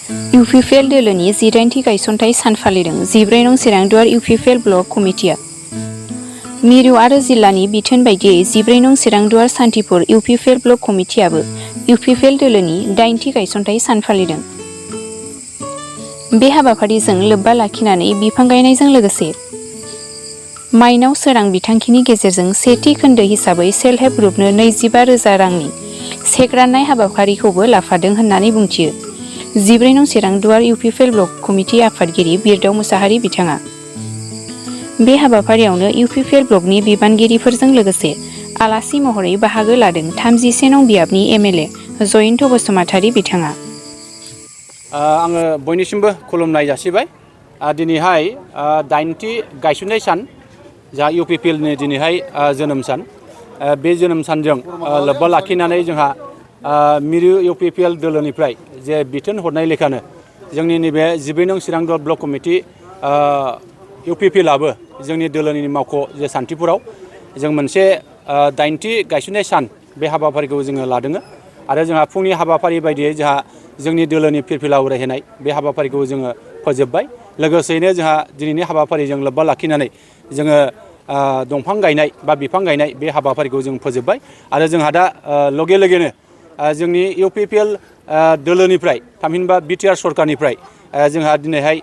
UPL दोलोनि 18थि गायसनथाइ सान फालिदों 14 नं चिरांदुवार UPL ब्लक कमिटिया। मिरु आरो जिल्लानि बिथोन बायदियै 14 नं चिरांदुवार सान्थिपुर UPL ब्लक कमिटियाबो UPL दोलोनि 8थि गायसनथाइ सान फालिदों। बे हाबाफारिजों लोब्बा लाखिनानै बिफां गायनायजों लोगोसे माइनाव सोरां बिथांखिनि गेजेरजों सेथि खोन्दो हिसाबै सेल्फ हेल्प ग्रुपनो 25,000 रांनि चेक राननाय हाबाफारिखौबो लाफादों होननानै बुंथियो 14 नं चिरांदुवार UPL ब्लक कमिटि आफादगिरि बिरदाव मुसाहारि बिथाङा। बे हाबाफारियावनो UPL ब्लकनि बिबानगिरिफोरजों लोगोसे आलासि महरै बाहागो लादों 31 नं बियाबनि MLA जयन्त बसुमतारी बिथाङा। आङो बयनिसिमबो खुलुमनाय जासिबाय। दिनैहाय 8थि गायसननाय सान जा UPLनि दिनैहाय जोनोम सान। बे जोनोम सानजों लोब्बा लाखिनानै जोंहा मिरु UPL दोलोनिफ्राय जे बिथोन हरनाय लेखानो जोंनि नैबे 14 नं चिरांदुवार ब्लक कमिटि UPLआबो जोंनि दोलोनि मावख' जे सान्थिपुराव जों मोनसे 8थि गायसननाय सान बे हाबाफारिखौ जोङो लादों आरो जोंहा फुंनि हाबाफारि बायदियै जोंहा जोंनि दोलोनि फिरफिला उरायहोनाय बे हाबाफारिखौ जोङो फोजोबबाय। लोगोसेयैनो जोंहा दिनैनि हाबाफारिजों लोब्बा लाखिनानै जोङो दंफां गायनाय बा बिफां गायनाय बे हाबाफारिखौ जों फोजोबबाय आरो जोंहा दा लगे लगेनो जोंनि UPL दोलोनिफ्राय थामहिनबा BTR सरकारनिफ्राय जोंहा दिनैहाय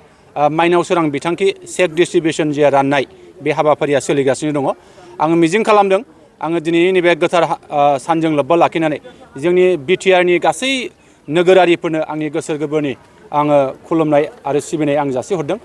माइनाव सोरां बिथांखि चेक डिस्ट्रिबिउसन जे राननाय बे हाबाफारिया सोलिगासिनो दङ। आङो मिजिं खालामदों आङो दिनैनि नैबे गोथार सानजों लोब्बा लाखिनानै जोंनि BTRनि गासै नोगोरारिफोरनो आंनि गोसो गोरबोनि आङो खुलुमनाय आरो सिबिनाय आं जासिहरदों।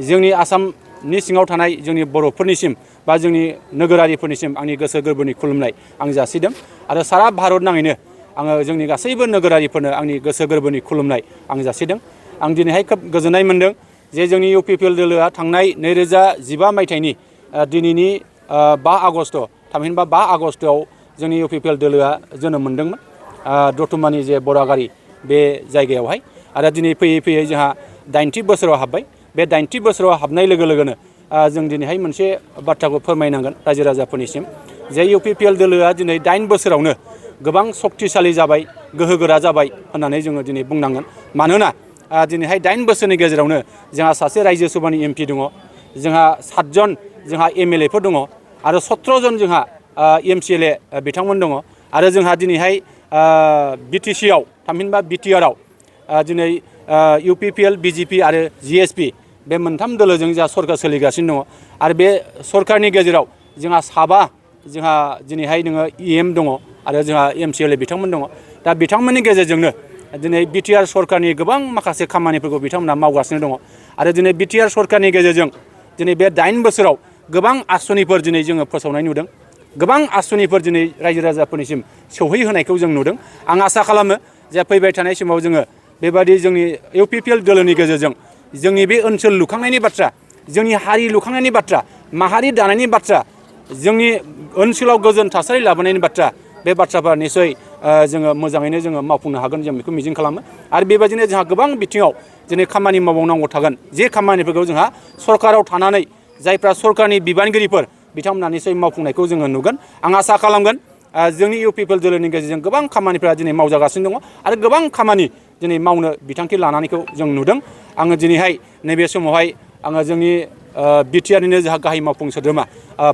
जोंनि आसामनि सिङाव थानाय जोंनि बर'फोरनिसिम बा जोंनि नोगोरारिफोरनिसिम आंनि गोसो गोरबोनि खुलुमनाय आं जासिदों आरो सारा भारत नाङैनो आङो जोंनि गासैबो नोगोरारिफोरनो आंनि गोसो गोरबोनि खुलुमनाय आं जासिदों। आं दिनैहाय खोब गोजोननाय मोनदों जे जोंनि UPL दोलोआ थांनाय 2015 मायथाइनि दिनैनि 5 आगस्ट थामहिनबा 5 आगस्टआव जोंनि UPL दोलोआ जोनोम मोनदोंमोन दतमानि जे बरागारि बे जायगायावहाय आरो दिनै फैयै फैयै जोंहा 8थि बोसोराव हाबबाय। बे 8थि बोसोराव हाबनाय लोगो लोगोनो जों दिनैहाय मोनसे बाथ्राखौ फोरमायनांगोन रायजो राजाफोरनिसिम जे UPL दोलोआ दिनै 8 बोसोरावनो गोबां सक्तिशालि जाबाय गोहोगोरा जाबाय होननानै जोङो दिनै बुंनांगोन। मानोना दिनैहाय 8 बोसोरनि गेजेरावनो जोंहा सासे रायजो सभानि MP दङ, जोंहा 7 जन जोंहा MLAफोर दङ आरो 17 जन जोंहा MCLA बिथांमोन दङ आरो जोंहा दिनैहाय BTCआव थामहिनबा BTRआव दिनै UPL BJP आरो GSP बे मोनथाम दोलोजों जोंहा सरकार सोलिगासिनो दङ आरो बे सरकारनि गेजेराव जोंहा 7 जोंहा दिनैहाय नोङो EM दङ आरो जोंहा MCLA बिथांमोन दङ। दा बिथांमोननि गेजेरजोंनो दिनै BTR सरकारनि गोबां माखासे खामानिफोरखौ बिथांमोना मावगासिनो दङ आरो दिनै BTR सरकारनि गेजेरजों दिनै बे 8 बोसोराव गोबां आसनिफोर दिनै जोङो फोसावनाय नुदों, गोबां आसनिफोर दिनै रायजो राजाफोरनिसिम सौहैहोनायखौ जों नुदों। आं आसा खालामो जे फैबाय थानाय समाव जोङो बेबादि जोंनि UPL दोलोनि गेजेरजों जोंनि बे ओनसोल लुखांनायनि बाथ्रा, जोंनि हारि लुखांनायनि बाथ्रा, माहारि दानायनि बाथ्रा, जोंनि ओनसोलाव गोजोन थासारि लाबोनायनि बाथ्रा, बे बाथ्राफोरा निसय जोङो मोजाङैनो जोङो मावफुंनो हागोन जों बेखौ मिजिं खालामो आरो बेबायदिनो जोंहा गोबां बिथिङाव दिनै खामानि मावबावनांगौ थागोन जे खामानिफोरखौ जोंहा सरकाराव थानानै जायफ्रा सरकारनि बिबानगिरिफोर बिथांमोना निसय मावफुंनायखौ जोङो नुगोन। आं आसा खालामगोन जोंनि UPL दोलोनि गेजेरजों गोबां खामानिफोरा दिनै मावजागासिनो दङ आरो गोबां खामानि दिनै मावनो बिथांखि लानायखौ जों नुदों। आङो दिनैहाय नैबे समावहाय आङो जोंनि BTRनिनो जोंहा गाहाय मावफुं सोद्रोमा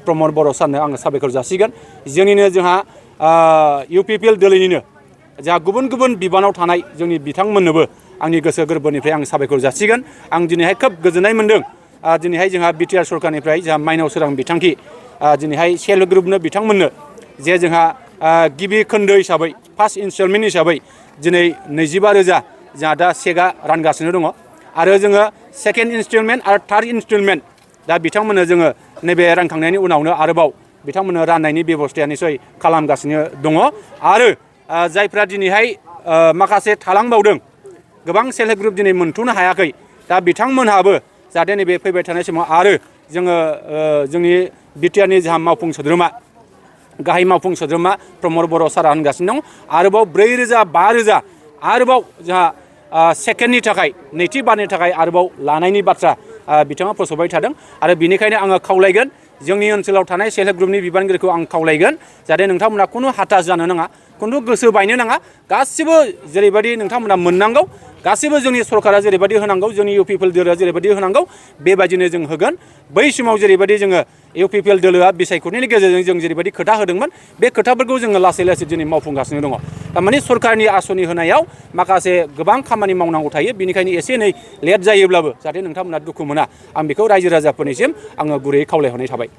प्रमद बर' सारनो आङो साबायखर जासिगोन। जोंनिनो जोंहा UPL दोलोनिनो जोंहा गुबुन गुबुन बिबानाव थानाय जोंनि बिथांमोननोबो आंनि गोसो गोरबोनिफ्राय आं साबायखर जासिगोन। आं दिनैहाय खोब गोजोननाय मोनदों दिनैहाय जोंहा BTR सरकारनिफ्राय जोंहा माइनाव सोरां बिथांखि दिनैहाय सेल्फ हेल्प ग्रुपनो बिथांमोननो जे जोंहा गिबि खोन्दो हिसाबै फार्स्ट इनस्टलमेन्ट हिसाबै दिनै 25,000 जोंहा दा चेकआ रानगासिनो दङ आरो जोङो सेकेन्ड इनस्टलमेन्ट आरो थार्ड इनस्टलमेन्ट दा बिथांमोननो जोङो नैबे रानखांनायनि उनावनो आरोबाव बिथांमोननो राननायनि बेब'स्थाया निसय खालामगासिनो दङ आरो जायफ्रा दिनैहाय माखासे थालांबावदों गोबां सेल्फ हेल्प ग्रुप दिनै मोनथ'नो हायाखै दा बिथांमोनहाबो जाहाथे नैबे फैबाय थानाय समाव आरो जोङो जोंनि BTRनि जोंहा मावफुं सोद्रोमा गाहाय मावफुं सोद्रोमा प्रमद बर' सारा होनगासिनो दं आरोबाव 4,000 5,000 आरोबाव जोंहा सेकेन्डनि थाखाय नैथि बारनि थाखाय आरोबाव लानायनि बाथ्रा बिथाङा फोसावबाय थादों आरो बिनिखायनो आङो खावलायगोन जोंनि ओनसोलाव थानाय सेल्फ हेल्प ग्रुपनि बिबानगिरिखौ आं खावलायगोन जाहाथे नोंथांमोना खुनु हाथा जानो नाङा, खुनु गोसो बायनो नाङा गासिबो जेरैबायदि नोंथांमोना मोननांगौ गासिबो जोंनि सरकारा जेरैबायदि होनांगौ जोंनि इउपिपिएल दोलोआ जेरैबायदि होनांगौ बेबायदिनो जों होगोन बै समाव जेरैबायदि जोङो इउपिपिएल दोलोआ बिसायख'थिनि गेजेरजों जों जेरैबायदि खोथा होदोंमोन बे खोथाफोरखौ जोङो लासै लासै दिनै मावफुंगासिनो दङ थारमाने सरकारनि आसनि होनायाव माखासे गोबां खामानि मावनांगौ थायो बेनिखायनो एसे एनै लेट जायोब्लाबो जाहाथे नोंथांमोना दुखु मोना आं बेखौ रायजो राजाफोरनिसिम आङो गुरैयै खावलायहरनाय थाबाय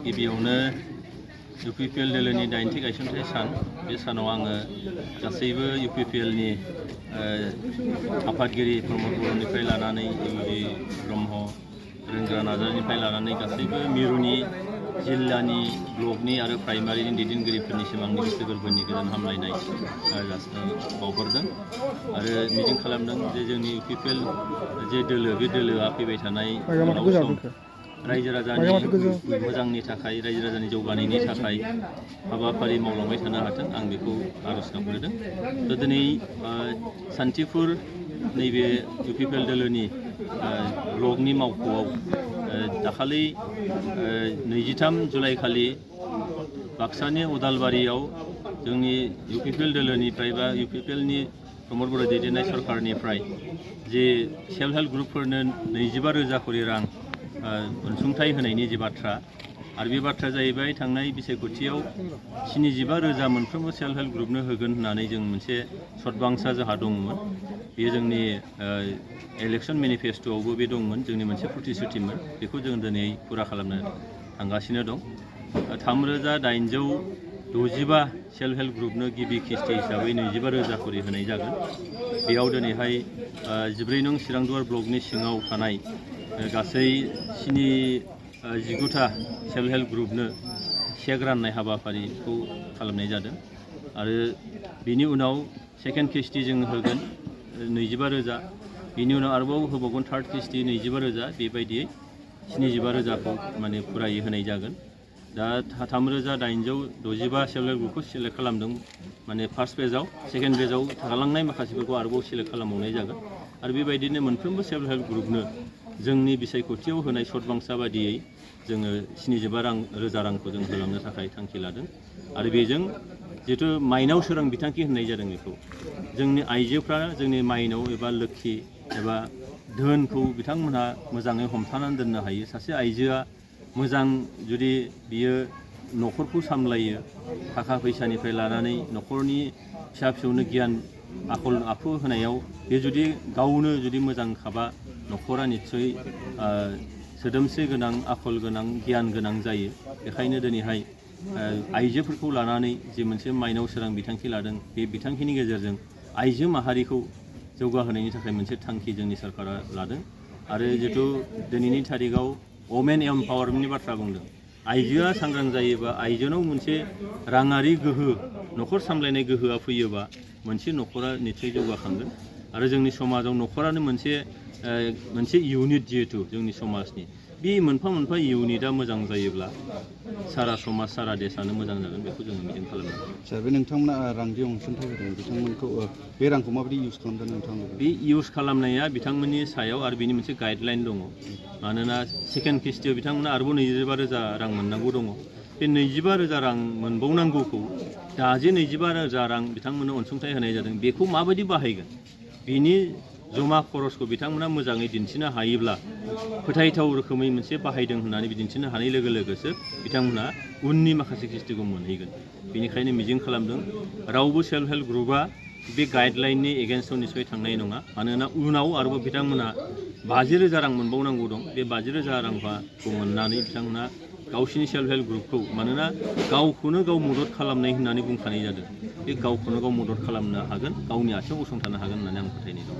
गिबियावनो इउपिपिएल दोलोनि 9थि गायसनथाय सान बे सानाव आङो गासैबो इउपिपिएलनि आफादगिरि प्रमद बर'निफ्राय लानानै इउबि ब्रह्म रोंग्रा नार्जारिनिफ्राय लानानै गासैबो मिरुनि जिल्लानि ब्लकनि आरो प्राइमारिनि दैदेनगिरिफोरनिसिम आंनि गोसो गोरबोनि गोजोन हामलायनाय बावहरदों आरो मिजिं खालामदों जे जोंनि इउपिपिएल जे दोलो बे दोलोआ फैबाय थानाय सम रायजो राजानि मोजांनि थाखाय रायजो राजानि जौगानायनि थाखाय हाबाफारि मावलांबाय थानो हाथों आं बेखौ आर'ज गाबग्रोदों दा दिनै सान्थिफुर नैबे इउपिपिएल दोलोनि ब्लकनि मावख'आव दाखालि 23 जुलाइ खालि बाक्सानि उदालबारियाव जोंनि इउपिपिएल दोलोनिफ्राय बा इउपिपिएलनि प्रमद बर' दैदेननाय सरकारनिफ्राय जे सेल्फ हेल्प ग्रुपफोरनो 25,000 करि रां अनसुंथाइ होनायनि जे बाथ्रा आरो बे बाथ्राया जाहैबाय थांनाय बिसायख'थियाव 75,000 मोनफ्रोमबो सेल्फ हेल्प ग्रुपनो होगोन होननानै जों मोनसे सदबांसा जोंहा दंमोन बेयो जोंनि इलेक्सन मेनिफेस्ट'आवबो बे दंमोन जोंनि मोनसे प्रतिश्रुतिमोन बेखौ जों दिनै फुरा खालामनो थांगासिनो दं 3,865 सेल्फ हेल्प ग्रुपनो गिबि किस्ति हिसाबै 25,000 करि होनाय जागोन बेयाव दिनैहाय 14 नं चिरांदुवार ब्लकनि सिङाव थानाय गासै 19टा सेल्फ हेल्प ग्रुपनो चेक राननाय हाबाफारिखौ खालामनाय जादों आरो बिनि उनाव सेकेन्ड किस्ति जों होगोन 25,000 बिनि उनाव आरोबाव होबावगोन थार्ड किस्ति 25,000 बेबायदियै 75,000खौ माने फुरायै होनाय जागोन दा 3,865 सेल्फ हेल्प ग्रुपखौ सेलेक्ट खालामदों माने फार्स्ट फेजआव सेकेन्ड फेजआव थालांनाय माखासेफोरखौ आरोबाव सेलेक्ट खालामबावनाय जागोन आरो बेबायदिनो मोनफ्रोमबो सेल्फ हेल्प ग्रुपनो जोंनि बिसायख'थियाव होनाय सदबांसा बादियै जोङो 75,000 रांखौ जों होलांनो थाखाय थांखि लादों आरो बेजों जिहेतु माइनाव सोरां बिथांखि होननाय जादों बेखौ जोंनि आइजोफ्रा जोंनि माइनाव एबा लोक्षि एबा धोनखौ बिथांमोनहा मोजाङै हमथानानै दोननो हायो सासे आइजोआ मोजां जुदि बियो न'खरखौ सामलायो थाखा फैसानिफ्राय लानानै न'खरनि फिसा फिसौनो गियान आखल आखु होनायाव बे जुदि गावनो जुदि मोजां खाबा न'खरा निस्सय सोदोमस्रि गोनां आखल गोनां गियान गोनां जायो बेखायनो दिनैहाय आइजोफोरखौ लानानै जे मोनसे माइनाव सोरां बिथांखि लादों बे बिथांखिनि गेजेरजों आइजो माहारिखौ जौगाहोनायनि थाखाय मोनसे थांखि जोंनि सरकारा लादों आरो जिहेतु दिनैनि थारिखआव वमेन एम्पावारमेन्टनि बाथ्रा बुंदों आइजोआ सांग्रां जायोबा आइजोनाव मोनसे राङारि गोहो न'खर सामलायनाय गोहोआ फैयोबा मोनसे न'खरा निस्सय जौगाखांगोन आरो जोंनि समाजाव न'खरानो मोनसे इउनिट जिहेतु जोंनि समाजनि बे मोनफा मोनफा इउनिटआ मोजां जायोब्ला सारा समाज सारा देशानो मोजां जागोन बेखौ जोङो मिजिं खालामो सार बे नोंथांमोना रां जे अनसुंथाइ होदों बिथांमोनखौ बे रांखौ माबायदि इउज खालामदों नोंथांमोन बे इउज खालामनाया बिथांमोननि सायाव आरो बिनि मोनसे गाइडलाइन दङ मानोना सेकेन्ड किस्तियाव बिथांमोना आरोबाव 25,000 रां मोननांगौ दङ बे 25,000 रां मोनबावनांगौखौ दा जे 25,000 रां बिथांमोननो अनसुंथाइ होनाय जादों बेखौ माबायदि बाहायगोन बिनि जमा खरसखौ बिथांमोना मोजाङै दिन्थिनो हायोब्ला फोथायथाव रोखोमै मोनसे बाहायदों होननानै दिन्थिनो हानाय लोगो लोगोसो बिथांमोना उननि माखासे किस्तिखौ मोनहैगोन बेनिखायनो मिजिं खालामदों रावबो सेल्फ हेल्प ग्रुपआ बे गाइडलाइननि एगेन्स्टआव निस्सय थांनाय नङा मानोना उनाव आरोबाव बिथांमोना 50,000 रां मोनबावनांगौ दं बे 50,000 रांखौ मोननानै बिथांमोना गावसिनि सेल्फ हेल्प ग्रुपखौ मानोना गावखौनो गाव मदद खालामनाय होननानै बुंखानाय जादों बे गावखौनो गाव मदद खालामनो हागोन गावनि आथिङाव गसंथानो हागोन होननानै आं फोथायनाय दं